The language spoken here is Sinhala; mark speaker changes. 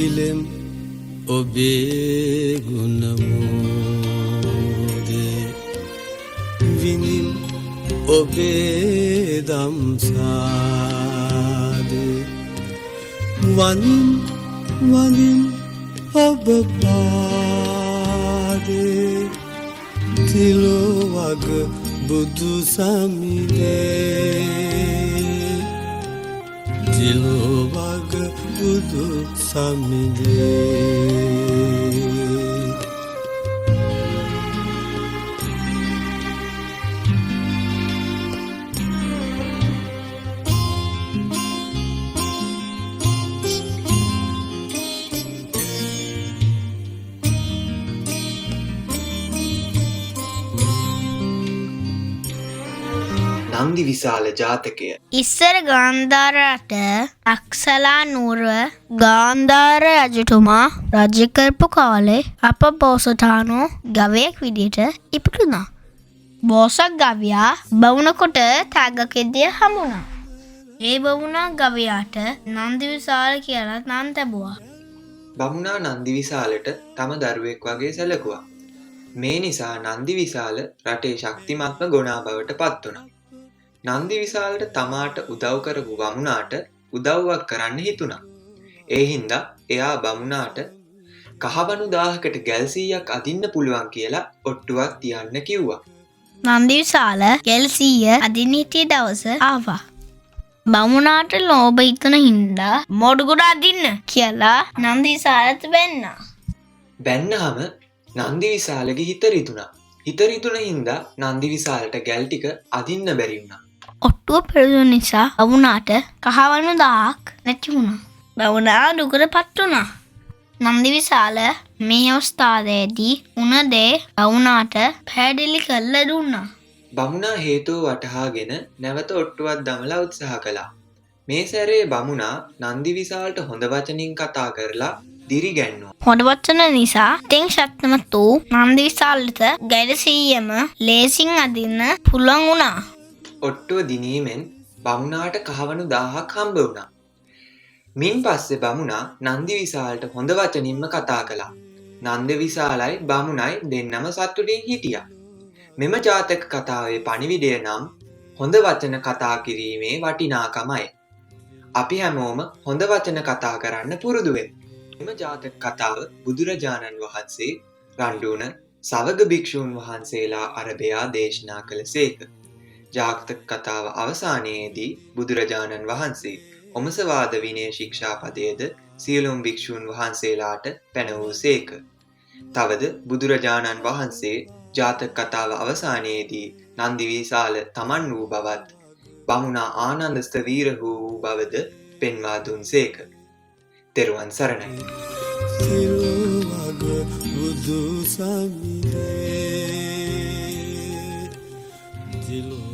Speaker 1: ගිලෙම් ඔබේ ගුණ මෝදේ විඳිම් ඔබේ දම්සාදේ වඳිම් වඳිම් ඔබ පාදේ තිලොවග බුදු සමිඳේ තිලොවග බුදු සමිඳේ.
Speaker 2: නන්දි විශාල ජාතකය.
Speaker 3: ඉස්සර ගාන්ධාර රට අක්සලා නුවර ගාන්ධාර රජතුමා රජ කරපු කාලේ අප බෝසතාණෝ ගවයෙක් විදිහට ඉපදුනා. බෝසත් ගවයා බවුනකොට තග්ගකෙද්දිය හමුණා. ඒ බවුනා ගවයාට නන්දි විශාල කියලා නම් තැබුවා.
Speaker 2: බමුණා නන්දි විශාලට තම දරුවෙක් වගේ සැලකුවා. මේ නිසා නන්දි විශාල රටේ ශක්තිමත්ම ගොනා බවට පත් වුණා. නන්දි විශාලට තමාට උදව් කරපු බමුණාට උදව්වක් කරන්න හිතුණා. ඒ හින්දා එයා බමුණාට කහවණු 1000කට ගැල් 100ක් අදින්න පුළුවන් කියලා ඔට්ටුවක් තියන්න කිව්වා.
Speaker 3: නන්දි විශාල ගැල් 100 අදින්න හිටිය දවස ආවා. බමුණාට ලෝභ හිතුණ හින්දා මොඩුගොඩ අදින්න කියලා නන්දි විශාලට බැන්නා.
Speaker 2: බැන්නාම නන්දි විශාලගේ හිත රිදුණා. හිත රිදුණ හින්දා නන්දි විශාලට ගැල් ටික අදින්න බැරි වුණා.
Speaker 3: ඔට්ටුව පෙරදුන නිසා බමුණාට කහවණු 1000ක් නැති වුණා. බමුණා දුකට පත් වුණා. නන්දි විශාල මේ අවස්ථාවේදී උන දේ බමුණාට පැහැදිලි කරලා දුන්නා.
Speaker 2: බමුණා හේතුව වටහාගෙන නැවත ඔට්ටුවක් දමලා උත්සාහ කළා. මේ සැරේ බමුණා නන්දි විශාලට හොඳ වචනින් කතා කරලා දිරි ගැන්නුවා.
Speaker 3: හොඳ වචන නිසා තෙන් ශක්තිමත් වූ නන්දි විශාලට ගැල 100ම ලේසින් අදින්න පුළුවන් වුණා.
Speaker 2: ඔට්ටුව දිනීමෙන් බමුණාට කහවණු 1000ක් හම්බ වුණා. මින් පස්සේ බමුණා නන්දි විශාලට හොඳ වචනින්ම කතා කළා. නන්දි විශාලයි බමුණයි දෙන්නම සතුටින් හිටියා. මෙම ජාතක කතාවේ පණිවිඩය නම් හොඳ වචන කතා කිරීමේ වටිනාකමයි. අපි හැමෝම හොඳ වචන කතා කරන්න පුරුදු වෙමු. මෙම ජාතක කතාව බුදුරජාණන් වහන්සේ රණ්ඩුවන සවග භික්ෂූන් වහන්සේලා අරබයා දේශනා කළසේක. ජාතක කතාව අවසානයේදී බුදුරජාණන් වහන්සේ ඔමසවාද විනය ශික්ෂාපදයේද සියලුම භික්ෂූන් වහන්සේලාට පැනවූසේක. තවද බුදුරජාණන් වහන්සේ ජාතක කතාව අවසානයේදී නන්දි විශාල තමන් වූ බවත් බමුණා ආනන්ද ස්ථවීරහු වූ බවද පෙන්වා දුන්සේක. තෙරුවන් සරණයි.
Speaker 1: තිලොවග බුදු සමිඳේ තිලොවග